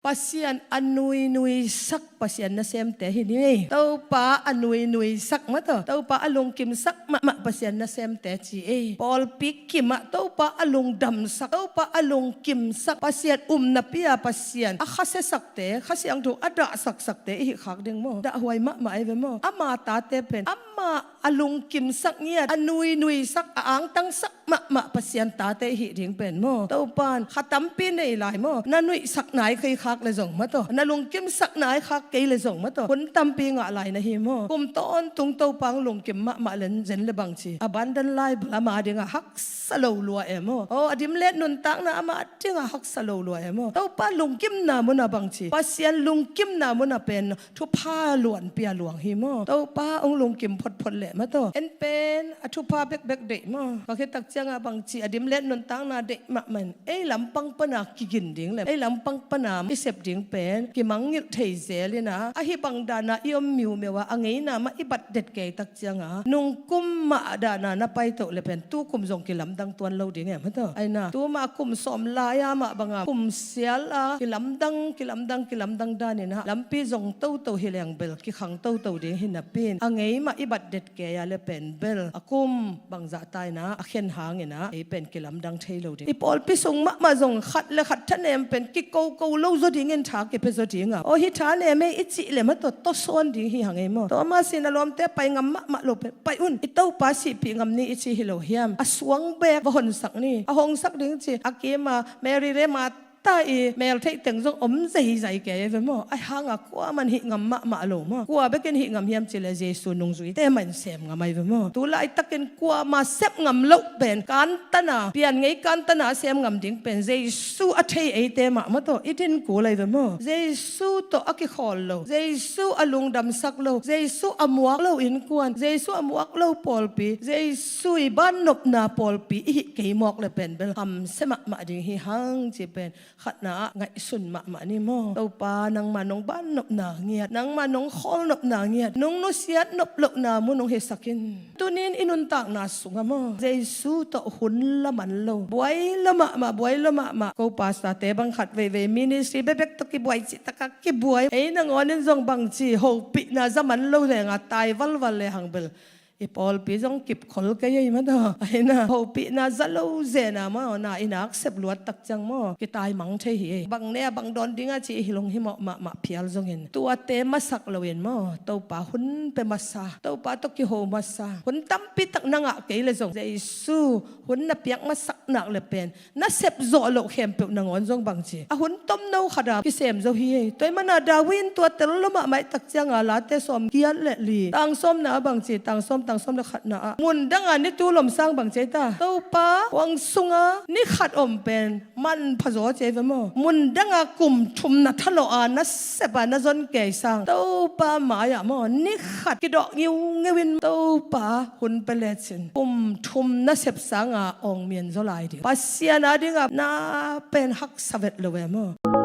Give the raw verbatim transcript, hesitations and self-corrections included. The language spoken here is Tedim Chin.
Pasian a nuinuisak Pasian nasemte hi ni ei. Topa a nuinuisak maw, Topa a lungkimsak mahmah Pasian nasemte ci ei. Pawlpi kimah Topa a lungdamsak, Topa a lungkimsak Pasian, umnapi-a Pasian a khasiasakte, Kha Siangtho a dahsaksakte i hih khak ding maw? Dahhuai mahmah ei ve maw? Ama tate pen amah a lungkimsak ngiat, a nuinuisak, a angtangsak mahmah Pasian tate i hih ding pen maw? Topan kha tampi nei lai maw? Na nuihsak nai kei khak le zong maw, na lungkimsak nai khak kei le zong maw, hun tampi ngah lai na hi maw? Kum tawntung Topa hong lungkim mahmah len zen le bangci, a bandan lai bel ama dingah haksa lo lua e maw? Aw, a dimlet nuntakna ama dingah haksa lo lua e maw? Topa lungkimna munah bangci, Pasian lungkimna munah pen thupha luanpi-a luang hi maw? Topa hong lungkim photphot leh maw, en pen a thupha bekbek deih maw? Ka khit tak ciangah bangci, a dimlet nuntakna deih mahmah in ei lampang pana kigin ding le ei lampang pana i sep ding pen kimangngilh thei zel inah, ahi bang dana i om miumeu a, a ngeina mah i bat det kei tak ciangah nungkum mah dana na paito le pen tukum zong kilamdang tuan lo ding e maw? Aina tuma kum sawm lai-a mah banga kum sial a kilamdang, kilamdang, kilamdang daninah lampi zong toto hi leng bel kikhang toto ding hi napi-in, a ngei mah i bat det kei a le pen bel a kum bangzah taina a khen hanginah ei pen kilamdang thei lo ding. I pawlpi sung mahmah zong khat le khat thanem pen kikoko lo zaw dingin tha kipia zaw dinga, aw, hih thanem ei i cih le maw, tawsawn ding hi hang ei maw? Thomas in a lawmte pai ngam mahmah lo pen, pai un, i Topa sihpih ngam ni i ci hi lo hiam? A suang bek va honsak ni, a hongsak ding ci, a kima Mary le Martha i mel theih teng zong om zeizai kei ve maw? Ahi hanga kuaman hih ngam mahmah lo maw? Kua bekin hih ngam hiam cile Jesu nungzuite mah in sem ngam ahi ve maw? Tu laitakin kuama sep ngam loh pen kantana, pian ngei kantana a sem ngam ding pen Jesu a thei eite mah maw, i din kul ahi ve maw? Jesu tawh a kikhawl lo, Jesu a lungdamsak lo, Jesu a muak lo innkuan, Jesu a muak lo pawlpi, Jesu i bannopna pawlpi i hih kei mawk le pen bel hamsia mahmah ding hi hang ci pen khatna ah ngaihsun mahmah ni maw? Topa, nangma nong bannopna ngiat, nangma nong khawlnopna ngiat, nong nusiat nop lohna mun hong hisak in. Tunin i nuntakna sungah maw, Jesu tawh hun laman lo, buai lo mahmah, buai lo mahmah. Ko pastor-te bang khat veivei ministry bekbek tawh kibuai cih takah kibuai. Ei nangawnin zong bangci hopihna za man lo lenga tai valval le hang bel i pawlpi zong kipkhol kei ei maw? Aina hopihna za lo zena maw, na i nak sep luat tak ciang maw, kitaimang thei hi ei. Bang ne a bang dawn dinga ci i hilong hi mawh mahmah phial zongin tuate masak loin maw, Topa hun pia masa, Topa tawh kiho masa, hun tampi tak na ngah kei le zong Jesu hun na piak masak nak le pen na sep zawh loh khempeuh nangawn zong bangci a hun tomno khata kisem zo hi ei. Tua ahih mana David in tua tel lo mahmah i tak cianga Late sawm giat le li, tang sawmna ah bangci, tang sawm, tang sawm le khatna ah, mun danga ni tul om sang bangci ei ta, Topa huang sunga ni khat om pen manpha zaw ci ei ve maw? Mun danga kum thum na thalawh a na sep a na zon kei sang Topa mai-ah maw, ni khat kidawh ngiungeu in Topa hun pia lecin kum thum na sep sanga awngmian zaw lai ding. Pasian a dinga na pen haksa vet lo e maw?